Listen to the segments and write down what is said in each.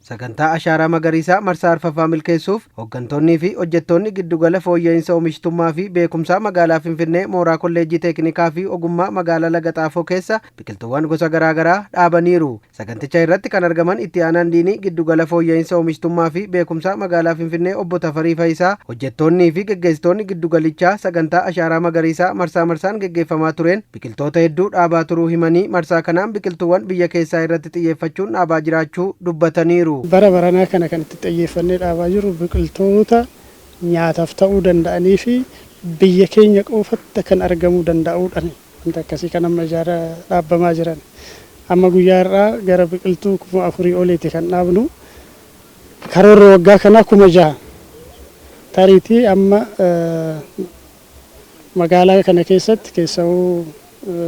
Sagantaa Ashaaraa Magariisaa marsaa arfaffaa milkeessuuf hooggantoonnii fi hojjettoonni giddugala fooyya'insa oomishtummaa fi beekumsaa magaalaa Finfinnee mooraa Kolleejjii Teeknikaa fi Ogummaa magaalaa Lagaxaafoo keessa biqiltuuwwan gosa garaagaraa dhaabaniiru. Saganticha irratti kan argaman itti aanaan diinii giddugala fooyya'insa oomishtummaa fi beekumsaa magaalaa Finfinnee obbo Tafarii Fayisaa, hojjettoonnii fi geggeessitoonni giddugalichaa sagantaa Ashaaraa Magariisaa marsaa marsaan geggeeffamaa tureen biqiltoota hedduu dhaabaa turuu himanii, marsaa kanaan biqiltuuwwan biyya keessaa irratti xiyyeeffachuun dhaabaa jiraachuu dubbataniiru. Bara baranaa kana kan itti xiyyeeffannee dhaabaa jirru biqiltoota nyaataaf ta'uu danda'anii fi biyya keenya qofatti kan argamuu danda'uudhaan wanta akkasii kan amma ijaara dhaabbamaa jiran. Amma guyyaa har'aa gara biqiltuu 4,000 oliiti kan dhaabnu. Karoorri waggaa kanaa 6,000. Tariitii amma magaalaa kana keessatti, keessa'uu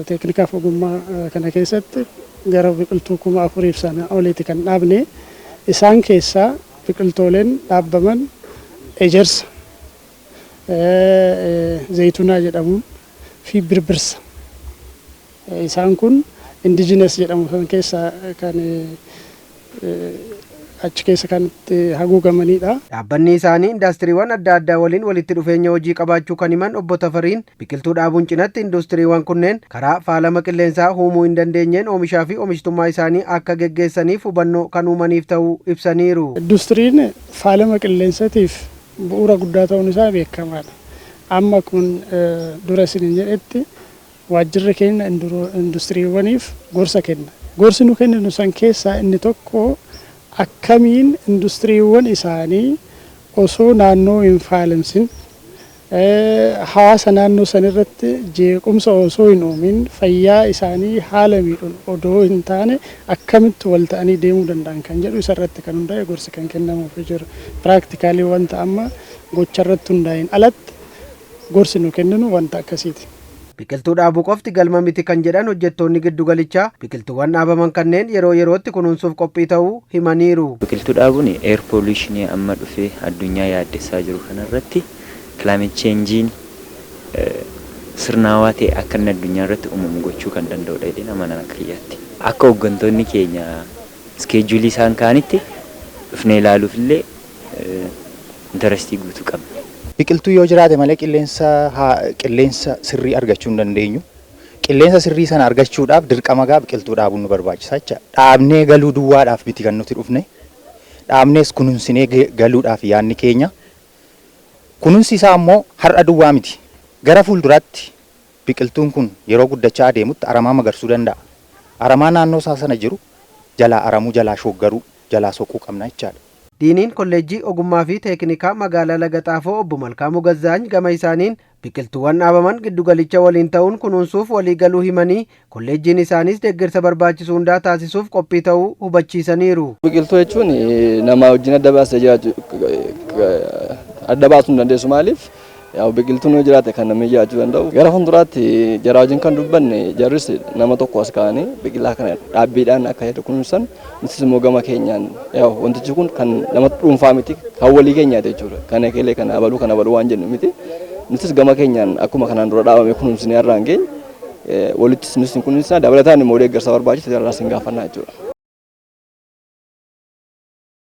teeknikaaf ogummaa kana keessatti, gara biqiltuu 4,000 sana oliiti kan dhaabne. Isaan keessaa biqiltooleen dhaabbaman ejersa, zaytunaa jedhamuun fi birbirsa. Isaan kun indigenous jedhamu kan keessaa kan achi keessa kan itti haguugamanidha. Dhaabbanni isaanii indaastiriiwwan adda addaa waliin walitti dhufeenya hojii qabaachuu kan himan obbo Tafariin, biqiltuu dhaabuun cinatti industiriiwwan kunneen karaa faalama qilleensaa uumuu hin dandeenyeen oomishaa fi oomishtummaa isaanii akka geggeessaniif hubannoo kan uumaniif ta'uu ibsaniiru. Industiriin faalama qilleensatiif bu'uura guddaa ta'uun isaa beekamaadha. Amma kun dura isiniin jedhetti waajjirri keenya industiriiwwaniif gorsa kenna. Gorsi nu kenninu san keessaa inni tokko akkamiin industiriiwwan isaanii osoo naannoo hin faalamsin, hawaasa naannoo san irratti jeequmsa osoo hin uumin, fayyaa isaanii haala miidhuun odoo hin taane akkamitti wal ta'anii deemuu danda'an kan jedhu isarratti kan hundaa'e gorsi kan kennamuuf jiru. Practically wanta amma gocha irratti hundaa'een alatti gorsi nu kenninu wanta akkasiiti. Biqiltuu dhaabuu qofti galma miti kan jedhan hojjettoonni giddugalichaa, biqiltuuwwan dhaabaman kanneen yeroo yerootti kunuunsuuf qophii ta'uu himaniiru. Biqiltuu dhaabuun air pollution amma dhufee addunyaa yaaddessaa jiru kanarratti climate change'n sirnaawaa ta'e akka inni addunyaa irratti uumamu gochuu kan danda'udha jedheen amanan akka kiyyaatti. Akka hooggantoonni keenya schedule isaan kaa'anitti dhufnee ilaaluuf illee interest guutuu qabna. Biqiltuu yoo jiraate malee qilleensa sirrii argachuu hin dandeenyu. Qilleensa sirrii sana argachuudhaaf dirqama gaa biqiltuu dhaabuun nu barbaachisa jecha. Dhaabnee galuu duwwaadhaaf miti kan nuti dhufne. Dhaabnees kunuunsinee galuudhaaf yaadni keenya. Kunuunsi isaa immoo har'a duwwaa miti. Gara fuulduraatti biqiltuun kun yeroo guddachaa adeemutti aramaa magarsuu danda'a. Aramaa naannoo isaa sana jiru jalaa aramuu, jalaa shoggaruu, jalaa soquu qabna jechaadha. Diiniin Kolleejjii Ogummaa fi Teeknikaa magaalaa Lagaxaafoo obbo Malkaamuu Gazzaany gama isaaniin biqiltuuwwan dhaabaman giddugalicha waliin ta'uun kunuunsuuf walii galuu himanii, kolleejjiin isaaniis deeggarsa barbaachisu hundaa taasisuuf qophii ta'uu hubachiisaniiru. Biqiltuu jechuun nama wajjin adda baasee jiraachuu adda baasuu hin dandeessu. Maaliif, yaa biqiltuun yoo jiraate kan namni jiraachuu danda'u. Gara fuulduraatti jara wajjin kan dubbanne, jarris nama tokko as kaa'anii biqilaa kana dhaabbiidhaan akka jedhu kunuunsan, nutis immoo gama keenyaan yaa wantichi kun kan nama dhuunfaa miti, kan walii keenyaati jechuudha. Kana kelee kana abaluu kana abaluu waan jennu miti. Nutis gama keenyaan akkuma kanaan dura dhaabame kunuunsinee har'aan geenye walittis nus kunuunsina, dabalataan immoo deeggarsa barbaachisu jarraas hin gaafannaa jechuudha.